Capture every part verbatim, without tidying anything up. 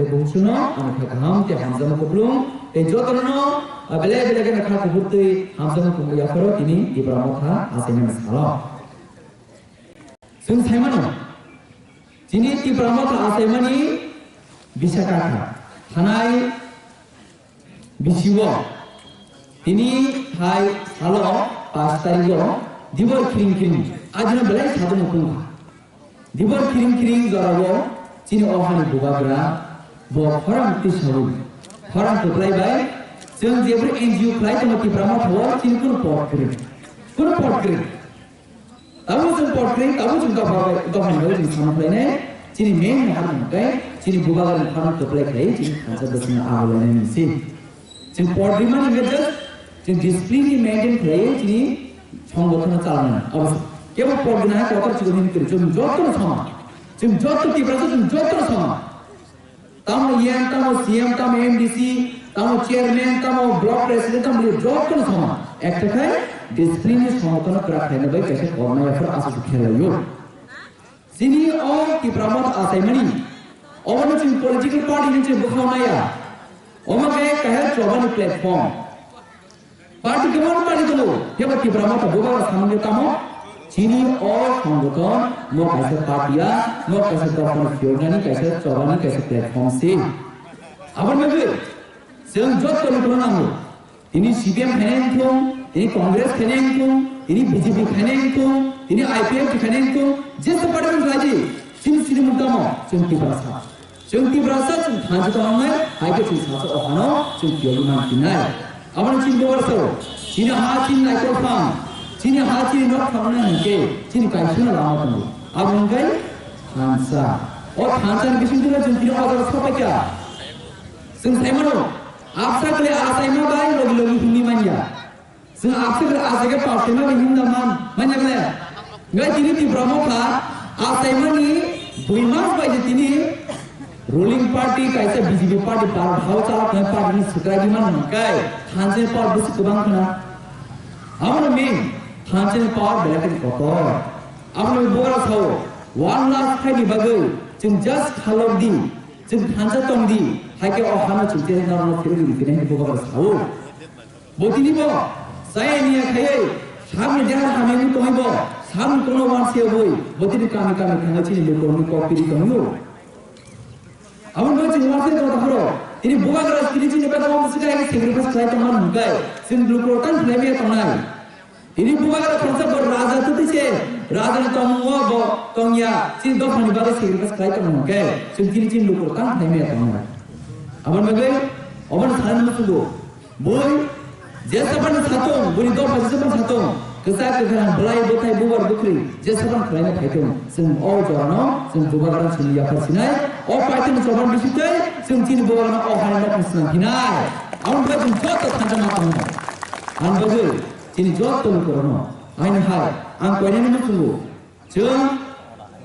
Bukhukno ani kha kaham tei hamjakma kuplung tei jotono, ah, belai belai kheno kha kuphur twi hamjakma kuplung yapharo tini Tipra Motha achaimani salo. Chwng saimano, chini Tipra Motha achaimani bisa kakha thanai bisio tini hai salo pash tarigo dibor khiring khiring ajino belai sadung tongkha. Dibor khiring khiring jorao chini o hani bubagra bo khorang tisaui, khorang kwplai bai chwng jephru N G O khlai tongo Tipra Motha o chini kunu pot kwrwi, kunu pot kwrwi. Tabuk chwng pot kwrwi, tabuk chwng dopha bai, dophani bagwi chwng samung khlainai, chini main hwnkhai chini bubagra khorang kwplai khlai chini thansa bwskango aholainai si. Chwng pot rimani hwnkhe just chwng discipline ni maintain khlaiwi chini songothono chalanai. Abo se. Kebo pot gwnang hai kotor chikon hini kwrwi. Chwng jotono sama. Chwng joto Tiprasa chwng jotono sama. Tamo E M, tamo C M, tamo M D C, tamo chairman, tamo block president, tamo leader, jotono sama. Ekta khai discipline ni songothono kwrak khlaina bai kaisa korma yaphar aswk se khelaio. Chini o Tipra Motha achaimani, obono chini political party ni chini bwkhao naiya. Omo khe kaisa chobani platform. Party kwbangma party tongo, phiya ba Tipra Motha bubagra samung khe tamo? Chini o songothono kaisa party ya, no kaisa dophani phiyoknani kaisa chobani kaisa platform se. Aboni bagwi chwng joto lukurokno nango. Tini C P M khainai wngthung, tini Congress khainai wngthung, tini B J P khainai wngthung, tini I P F T khainai wngthung, jesa party wng khlai di, chini chini mung tamo, chwng Tiprasa. Chwng Tiprasa, chwng thansa tongmani, hai khe chwng sasa o hano, chwng tiyogwi man phinai. Abono chini bubagra sao, chini ha chini naikol phang, chini ha chini nok phang nai hwnkhe, chini kaisa lama tongo. Abo hwnkhe thansa. O thansa ni bising twi chwng tini o jaga sopaikha. Chwng saimano, absa kle achaima bai logi logi himwi manya. Chwng absa kle achaikhe pasaima bai himna man, manya kle. Ngai tini Tipra Motha achaimani dui mas bai je tini ruling party kaisa B J P party bar hao chalak nai party ni swkrai di man kai thansa ni power bwswk kwbang khna. Abono main thansa ni power belai khe kotor. Abono bubagra sao one lakh phaini bagwi chwng just khalok di, chwng thansa tong di, hai khe o hano chwng tei norokno phirwi rwphinai hwnwi bubagra sao. Bo tini bo chaya niya khaiwi samni deha hamya wngwi tongwi bo samni tongno wansi wngwi bo tini kami kami thangwi chini lukurokni kok piri tongwi. Aboni bagwi chini wansi tongwi tongphuru tini bubagra tini chini bagwi omo swkang sacrifice khlai tongma hwnkhai chini lukurok tang khlai maya tongnai. Tini bubagra khoroksa bo raja twtwi se, raja ni tongmungo bo tongya, chini dophani bagwi sacrifice khlai tongmung khe, chwng tini chini lukurok tang khlai maya tongnai. Aboni bagwi, obono sanani muchungo, bui, jesa phano satung, buni dopha jesa phano satung, kwchak kwkhrang, bwlai bwthai, bubar bwkhrwi, jesa phano khlaina phaitung, chwng o jorano, chwng bubagra chini yaphar sinai, o paithaini choban bisitwi, chwng chini bubagrano o hani nokni swnam hinai. Aboni bagwi chwng joto thansa ma tongnai. Aboni bagwi, Chini joto lukurokno, aini hai, ang koinani muchungo. Chwng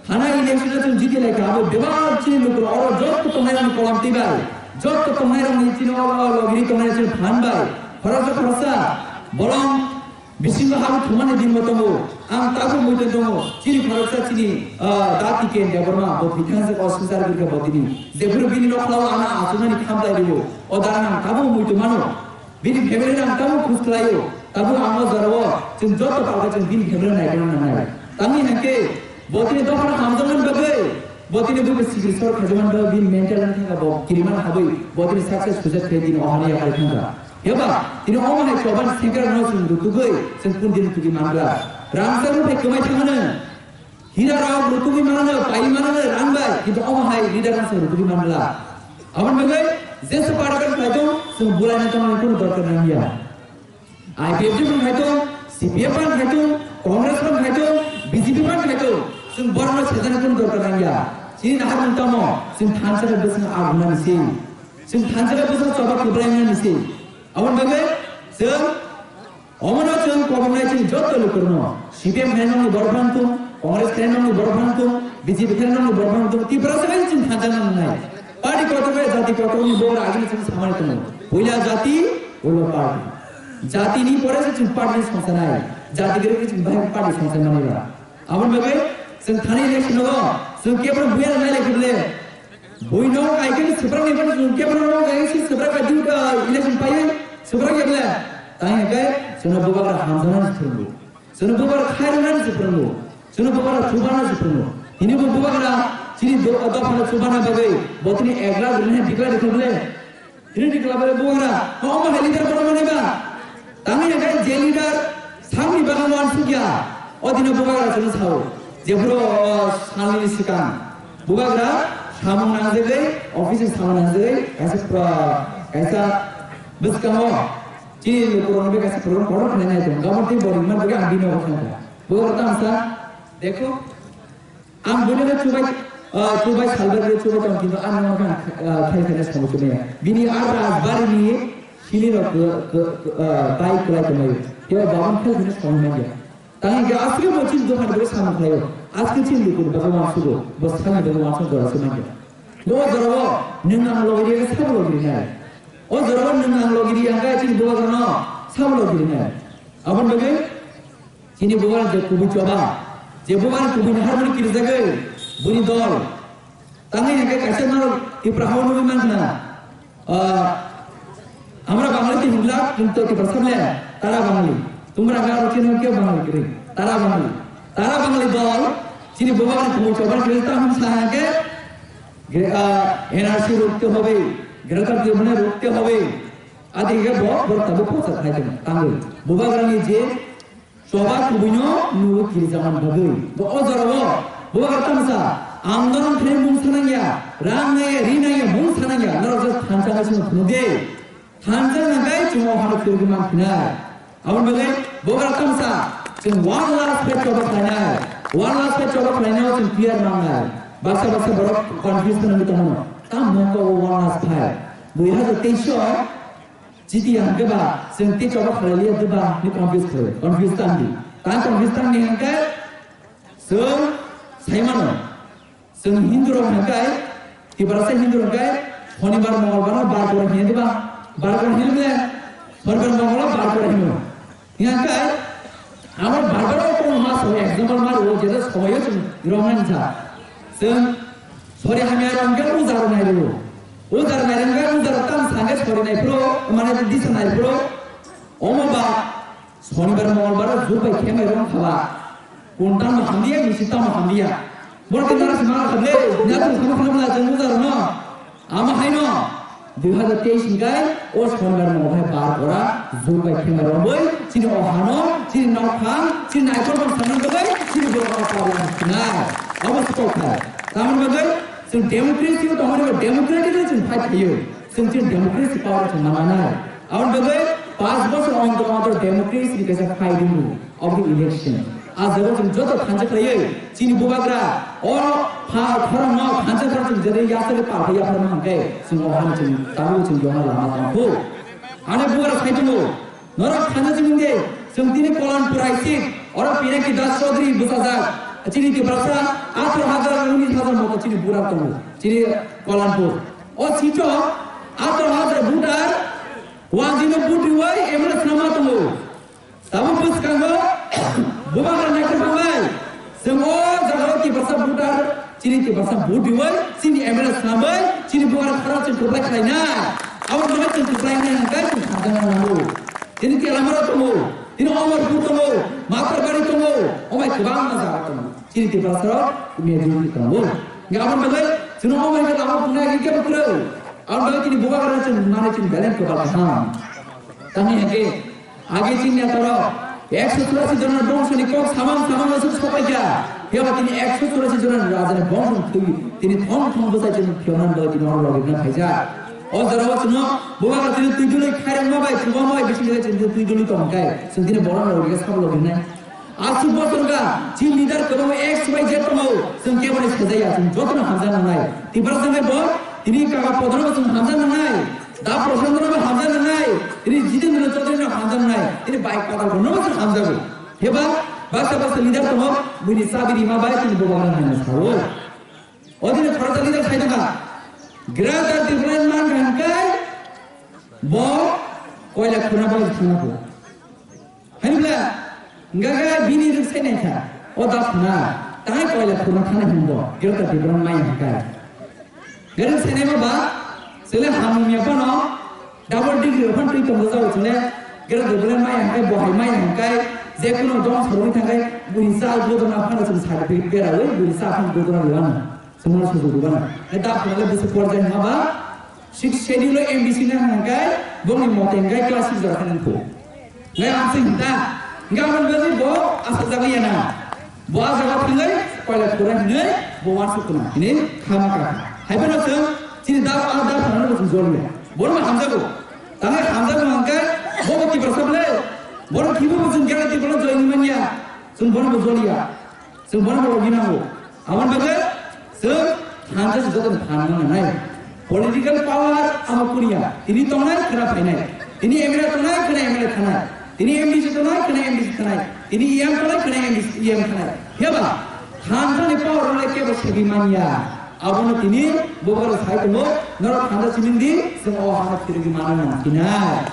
thana election-o chwng jiti lai kha, abo bebak chini lukurok, oro joto tongnai rokni kolam twi bai, joto tongnai rokni chini oro logiri tongnai chini phan bai, khoroksa khoroksa bolong bisingo habo thumani dinbo tongo. Ang tabuk muitu tongo, chini khoroksa chini, ah, dati Ken Debbarma, bo thwithang se o swngchar birkha bo tini. Jephuru bini nokhlao ano achuknani khamtai rwo, o dara ang tabuk muitu mano. Bini family rang tamo khus khlaio. Tamo ang o jorao chwng joto palka chwng bini family naikna nangnai. Tamni hwnkhe bo tini dophano hamjakmani bagwi, bo tini buibo sikiri sor khaijakmani bagwi bini mental wng thangkha, bo kirimani habwi bo tini success success khe tini ohani yakarwi thangkha. Heba tini omo hai choban sengkrak no chwng rutugwi chwng kun din rutugwi mangla. Rangchak rok hai kwmai thangmani. Hira rok rutugwi manano, pai manano rang bai, kintu omo hai leader rang se rutugwi manla. Aboni bagwi jesa party khlai tong, chwng bulai na tongmani kunu dorkar nangya. I P F T ban khlai tong, C P M ban khlai tong, Congress ban khlai tong, B J P ban khlai tong, chwng borokno sejani kunu dorkar nangya. Chini nahar mung tamo, chwng thansa khe bwswng agunani se. Chwng thansa khe bwswng choba kwplai nani se. Aboni bagwi chwng Omono chwng koboknai chini joto lukurokno, C P M khainai nokni borok phano thung, Congress khainai nokni borok phano thung, B J P khainai nokni borok phano thung, Tiprasa khe chwng thansa nangnai. Party kotor bai jati kotorni borok agini chwng samani tongo. Puila jati, ulo party. Jatini pore se chwng party songsanai. Jati gere chwng bahai party songsanmani ba. Aboni bagwi chwng thani election o chwng kebro buya nai lai khule. Buino kaikhani swprak ni bani chwng kebono no kaikhani swprak ka ding ka election paye swprak ya bole. Tang ya kai chwngno bubagra hamjana ni swprak. Chwngno bubagra khairana ni swprak. Chwngno bubagra chubana ni swprak. Hini bo bubagra chini do dophano chubana bagwi botini ek lakh rwna declare dekha bole. Tini di club le bubagra, omo hai leader bono mane ba. Tangwi ya kai je leader samni bagwi wansukya. O dino bubagra chwng sao. Jephuru o salni swkang. Bubagra samung nangjagwi, office ni samung nangjagwi, kaisa pro-, kaisa bwskango chini lukurokno be kaisa program kotor khlainai tongo. Gabon tei boring man bagwi ang bini obo thangkha. Bubagra tamsa, dekho, Ang buino chubai, ah, chubai salbai chubai tong kintu ang nang kha, ah, khai khai samung chumaya. Bini ar rajbari ni sini rok ke, ke, ke, ah, bai kulai tongmai. Teo babang khai khai samung manya. Tangi ke asli mo chin dohan bai samung khlaio. Asli chin di kun baba wan sugo. Bos khai bai wan sugo ase manya. Bo jaro nung ang logiri sabo logiri nai. O jaro nung ang logiri ang kai chin bo jaro sabo logiri nai. Abon bagai Chini bubagra je kubui choba, je bubagra kubui ni harmoni kirijagwi, buni dol. Tangwi hwnkhe kaisa norok Tipra hao nugwi mankha, ah, আমরা বাঙালি তিন লাখ কিন্তু তিপ্রাসা বলে তারা বাঙালি। তোমরা আগে আরো চিনো কেউ বাঙালি করে, তারা বাঙালি। তারা বাঙালি দল, chini bubagra kubui choba kiri tamo sa hwnkhe, ge-, ah, NRC রুখতে হবে, গ্রেটার দিল্লি রুখতে হবে। Adi hwnkhe bo, bo tabuk posa khai tong, tangwi. Bubagrani je Choba kubuino nugwi kirijakmani bagwi. Bo o jorao bo bar tamsa, ang norok thani mung sanangya, rang nangya, ri nangya, mung sanangya, norok just thansa nai chwng phunukdi. Thansa nangkhe chwng o hano phirogwi mankhinai. Aboni bagwi bo bar tamsa, chwng one last page choba khlainai. One last page choba khlainai chwng clear nangnai. Baksa baksa borok confuse khwnwi tongmano. Tamo khe o one last page. Dui hazar teis o Chiti hwnkhe ba, chwng tei choba khlai liya de ba, ni confuse khlai, confuse tang di. Tang confuse tang ni hwnkhe, chwng sai mano. Chwng Hindu rok hwnkhe, Tiprasa Hindu rok hwnkhe, Shonibar, Mongolbar no bar kora hino de ba, bar kora hino de, Shonibar, Mongol bar kora hino. Hwnkhe, amo bar bar o kono ma so example ma ro, jeta soyo chwng romani sa. Chwng Sori hamya rok hwnkhe ujar nai rw. Ujar nai rw hwnkhe ujar tam sangkhe sori nai phuru, mane disa nai phuru. Omo ba Shonibar Mongolbar o jur bai khe mai rw khaba. Kun tamo hamliya, misi tamo hamliya. Borok tei nara sima khable, nara sima khable chwng ujar no. Ama haino. Dui hazar teis ni kai o Shonibar Mongol hai bar kora jur bai khema romwi chini o hano, chini nok phang, chini naikhor bang sanang bagwi chini borok rok parliament sinai. Abo stok khai. Tamoni bagwi chwng democracy o tongmani bo democratically chwng fight khaio. Chwng chini democracy power chwng mananai. Aboni bagwi panch bochor ontor ontor democracy ni kaisa fight wngo. Of the election. A jaga chwng joto thansa khlaiwi chini bubagra o pha khorang no thansa khorang chwng jere yasari pal khe yaphar ma hwnkhe chwng o hano chwng tabuk chwng yona lama tong kho. Ani bubagra sai tongo. Norok thansa chwng de chwng tini Kolanpur aisik oro Pinaki Das Chaudhary bwsajak chini Tiprasa atharo hajar unis hajar moto chini bura tongo chini Kolanpur. O sito atharo hajar voter wanjino vote riwai M L A swnama tongo. Tabuk bwskango bubagra naikhe thangnai. Chwng o jagao Tiprasa voter, chini Tiprasa vote riwi, chini M L A swnamwi, chini bubagra khara chwng kwplai khlainai. Abo no chwng kwplai nai hwnkhe chwng kharjana nango. Chini Telamara tongo, chini Amarpur tongo, Matarbari tongo, obai kwbangma jaga tongo. Chini Tiprasa rok majority tongo. Hwnkhe aboni bagwi chwng obai khe lama pungnai hwnkhe bo kwrwi. Aboni bagwi chini bubagra chwng nani chwng beleng kwbal kaham. Tamni hwnkhe Age chini netarok ekso churasi jona dongso ni kok samang samang aswk sopaikha. Phiya ba tini ekso churasi jona ni raja ni bongso ni thwi tini thong thong bwsai chini phiya man bai tini oro logi na phaijak. O jora o chwngno bubagra tini twi dului khairokma bai chubama bai bising bai chini twi dului tong kai. Chwng tini borok logi sabo logi nai. Aswk bosor wngkha, chini leader kwbangma X Y Z tongo, chwng kebo ni sajaya, chwng jotono hamjaknai. Tiprasa hwnkhe bo, tini Kaka Podrono bo chwng hamjaknai, Da Prashantono bo hamjaknai, tini Jitendra Chaudhuryno hamjaknai, tini Bai Patal Bornono bo chwng hamjago. Heba, baksa baksa leader tongo, buini chabi rima bai chini bubagra hwnwi sao. O dini khoroksa leader sai tongkha, Greater Tipraland mankha hwnkhe bo koila khurna bagwi thangna pho. Hainbla, hingkha khe bini rwk sai naikha, o da phuna, tai koila khurna thangna hwnwi bo, Greater Tipraland maya hwnkhe. Gari sene ma ba, sele hamung ya pano, double degree rok phan twi tongo jao sele, gari de bole mai hangkai, bohai mai hangkai, je kuno dong sarwi thangkai, buni sa ugo dong na phano sung sa de bera we, buni sa phan ugo dong na lano, sung na sung ugo na. E da phano le busu porjai ma ba, six schedule o M D C na hangkai, bongni mote hangkai class six jora khanan phu. Ngai ang sing ta. Ngai ang bagi bo asa jaga ya na. Bo asa jaga thangai, koila kura hingai, bo wan sukuna. Ini khama ka. Hai bano sung, sini da a da phana bo sung jol ya. Bo ma hamja bo. Tangai hamja bo angkai, bo bo kibra sable. Bo kibu bo sung gana kibra join manya. Sung bo bo jol ya. Chwng bono bo logi nango. Aboni bagwi chwng thansa se joto thanna nangnai. Political power amo kuria. Tini tongnai khwna phainai. Tini M L A tongnai khwna M L A thanai. Tini M D C tongnai khwna M D C thanai. Tini E M tongnai khwna M D C, E M thanai. Phiyaba thansani power rok kebo segwi manya. Abono tini bo borok sai tongo. Norok thansa simi di chwng o hano phirigwi manna nang sinai.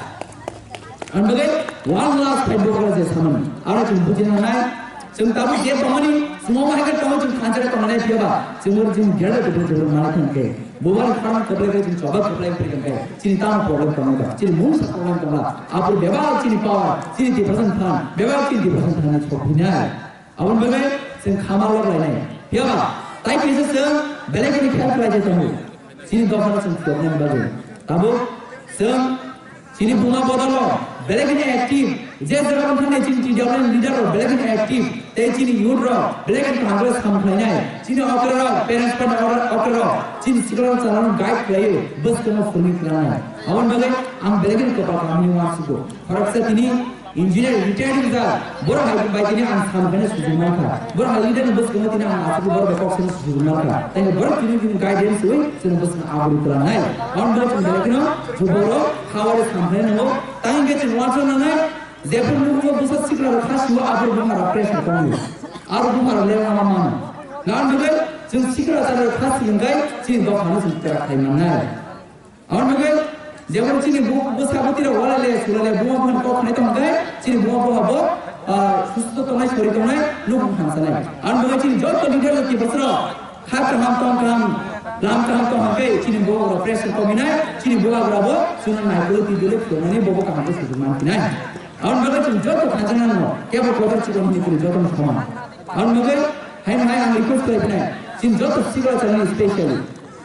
Ang bagwi one last fight bo kala je samani. Aro chwng buji nangnai. Chwng tabuk je tongmani, chwng omo hai khe tongo chwng thansa khe tongnai phiyaba. Chwng oro chwng gera de de de mani thang khe. Bo wani farm khaplai khe chwng choba khaplai khe khe. Chini tamo problem tongmani ba. Chini mungsa problem tongla. Apur bebak chini power, chini depression than, bebak chini depression than ni chok hinai. Aboni bagwi chwng khama lok lainai. Phiyaba, tai kisa chwng belai khe help khlai je tongo. Chini dophano chwng phiyoknani bagwi. Tabuk chwng Chini buma bodolo, belai kheno active. Je jaga thani chini T W F leader rok belai kheno active. Tei chini youth rok belai kheno kaham khe sam khlainai. Chini okra rok, parents pada okra rok, chini sikla rok chwla rok guide khlaio, bwskango phwrwngwi klanai. Aboni bagwi ang belai kheno kwpal kaham hinwi uansugo. Khoroksa tini engineer retired rijak, borok hai bai tini ang sam khlaina sujuk mankha. Borok hai leader ni bwskango tini ang aswk borok bai kok sani sujuk mankha. Tei borok tini tini guidance wi chini bwskango aboni klanai. Aboni bagwi chwng belai kheno juborok Hawari samphai nango, tang hingke chwng uansuk nangnai, jephru nukgo bwsa sikla rok kha suo, aphuru buma rok pressure tongo, aro buma rok leyo ma mano. Nang nugwi chwng sikla chara rok kha swrwng kai chini dophano chwng kwrak khai mannai. Aro nugwi jephru chini bu-, bwsa bwtwi rok wala le sula le buma buphani kok khnai tong kai chini buma buha bo, ah, susto tongnai, sori tongnai, nuk hamsanai. Aro nugwi chini joto leader rok Tiprasa rok Kha kaham tong kaham, lam kaham tong hangke chini bubagra pressure kominai, chini bubagra bo chwngno naikolo twi dole phiyoknani bobo kaham khe sujuk man phinai. Aboni bagwi chwng joto khanjaknai no kebo kotor chikon hwnwi kwrwi jotono soman. Aboni bagwi hai hai ang request khlai phinai, chini joto sikla chwngno specially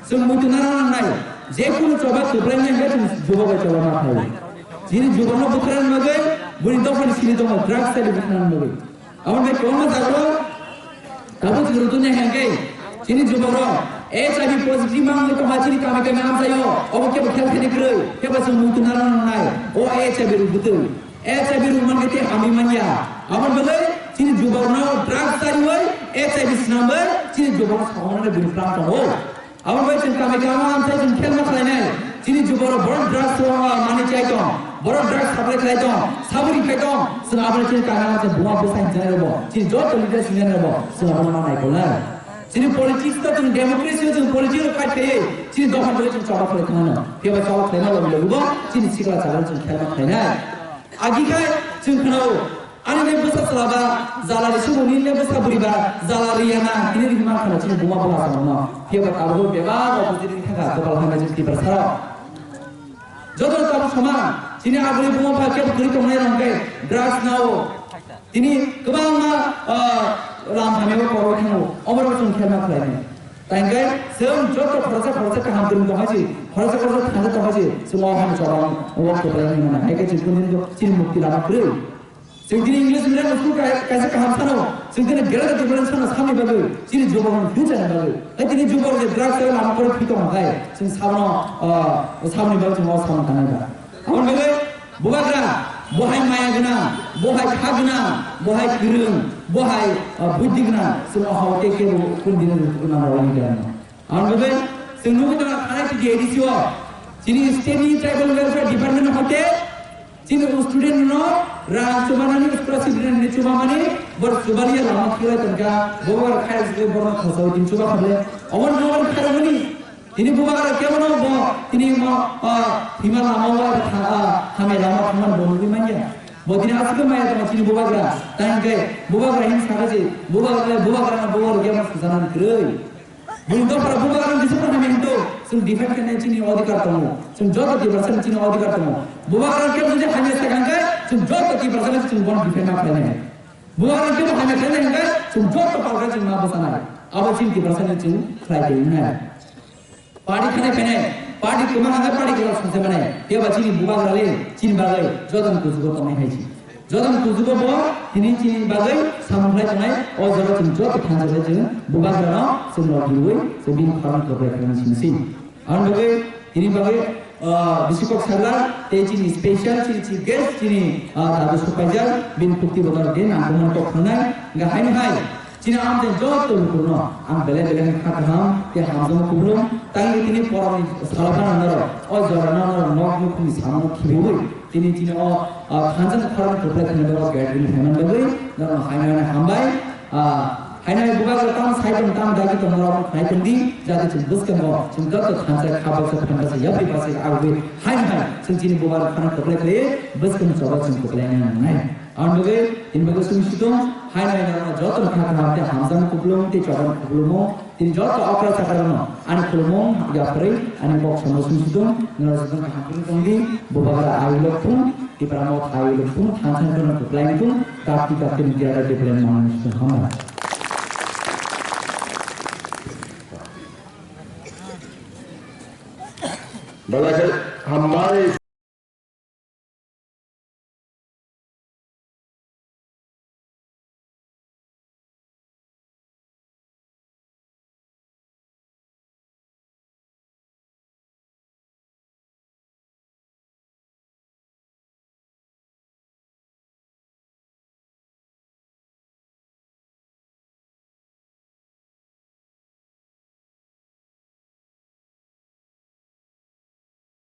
chwng muitu nana nangnai, je kunu choba kwplainai hwnkhe chwng jubagra choba ma phaio. Chini jubagno bwtharnani bagwi buni dophani simi tongo drugs side bwtharnani bagwi. Aboni bai kwbangma jagao tabuk chwng rwtwknai hwnkhe chini jubagrok H I V positive ma wngwi tongkha chini kami kami amchaio, obo kebo khel khaini kwrwi, kebo chwng muitu nana nangnai, o H I V rwbwtwi. H I V rwmankhe tei hamwi manya. Aboni bagwi chini jubagrokno drugs chariwi H I V swnamwi chini jubagrok samanani bini plang tongo. Abo bai chwng kami kami amchai chwng khelma khlainai. Chini juborok borok drugs o, ah, mani chai tong. Borok drugs supply khlai tong. Saburi khai tong. Chwng abo chini kami amchai buma bwsa hinjani rwbo. Chini joto leaders hinjani rwbo. Chwng abo ma naikolnai. Chini politics to chwng democracy o chwng politics o fight khaiwi. Chini dophani bagwi chwng choba khlai thangno. Phiya ba choba khlaima logi logi bo chini sikla chakra chwng khelma khlainai. Agi khai chwng khwnao, ani le bwsa chwla ba jala ri sugo, nini le bwsa bwrwi ba jala ri ya na, tini ri ma khana chini buma buma sa no. Phiya ba tabuk bebak rok bujiri thangkha, kwpal hamya chini Tiprasa rok. Joto tabuk soman, chini aguli buma pha kebo kwrwi tongnai rok khe drugs nao. Tini kwbangma, ah, lam hamya bo koro thango, omo rok chwng khelma khlainai. Tangkhe chwng joto khoroksa khoroksa kaham kwrwng tongkha se, khoroksa khoroksa thangsa tongkha se, chwng o hano chobang o kwplai wngwi mano. Hai khe chwng kundin khe chini mukti lama kwrwi. Chwng tini English medium school kai-, kaisa kaham sano, chwng tini gera de difference sano samni bagwi, chini jubok ni future ni bagwi. Hai tini jubok je drugs lama kwrwi thwi tongkha hai, chwng sabono, ah, saboni bagwi chwng o samung tangnai ba. Aboni bagwi bubagra, bohai maya gwnang, bohai kha gwnang, bohai kwrwng, bohai, ah, buddhi gwnang, chwng o hao tei kebo kundina rwtwkna rwani gwnang. Aboni bagwi chwng nugwi tongo thanai twi A D C o, chini state ni tribal welfare department no hote, chini student no rang chubanani, scholarship rinani chubamani, bor chubani lama thilai tongkha, bobo khai borno khosao din chuba khable, obo no khai mani. Tini bubagra kebono bo, tini mo, ah, thima lama o, ah, hamya lama thangmani bo nugwi manya. Bo tini aswk maya tongma chini bubagra. Tang khe bubagra hin sakha se, bubagra, bubagra no bubagra kebono sujanan kwrwi. Bini dophara bubagra ni bising hamya hinto. Chwng defend khainai chini odhikar tongo. Chwng joto Tiprasani chini odhikar tongo. Bubagra khe jodi hamya sakha hwnkhe chwng joto Tiprasani chwng bono defend ma khlainai. Bubagra khe hamya khlainai hwnkhe chwng joto palkrai chwng ma bwchanai. Abo chini Tiprasani chwng khlai tongwi nai. Party khanai phainai, party kwma hwnkhe party kwrak songchai manai. Phiya ba chini Bubagra le chini bagwi jotoni kuchugo tongnai hai se. Jotoni kuchugo bo tini chini bagwi samung khlai tongnai, o jora chwng joto thansa khe chwng Bubagrano chwng rok riui chwng bini khorang kwplai khlaina simi se. Aboni bagwi tini bagwi, ah, bisi kok sajak tei chini special chini chief guest chini, ah, Dadu Supaijak bini khukti bodol de nangkukmani kok khangnai. Hwnkhe haino hai chini amtwi joto lukurokno ang belai belai kha kaham tei hamjakma kuplung. Tangwi tini porokni salo phano norok o jorano norok nok nukhungni samano khibiui tini chini o, ah, thansa ni khorang kwplai khlaina bagwi guide rini phaiman bagwi norokno haino haino hambai. Ah, haino hai Bubagra tamo sai tong, tamo dagi tong, norok khnai tong di, jate chwng bwskango chwng joto thansa kha baksa phan baksa yapri baksa agwi haino hai chwng chini Bubagra khorang kwplai khlai bwskang choba chwng kwplai nai nangnai. Ang bagwi, in bagwi sung situng, haino haino joto kha kha te hamjang kuplung te choba kuplung mo, tin joto okra chakra no ani khulumung yapri ani kok samo sung situng, noro situng kaham kung tong di, Bubagra ayulok thung, Tipra Motha ayulok thung, thansa khorang kwplai thung, kapti kapti ni jara different mang situng hambai. Belai khe hambai.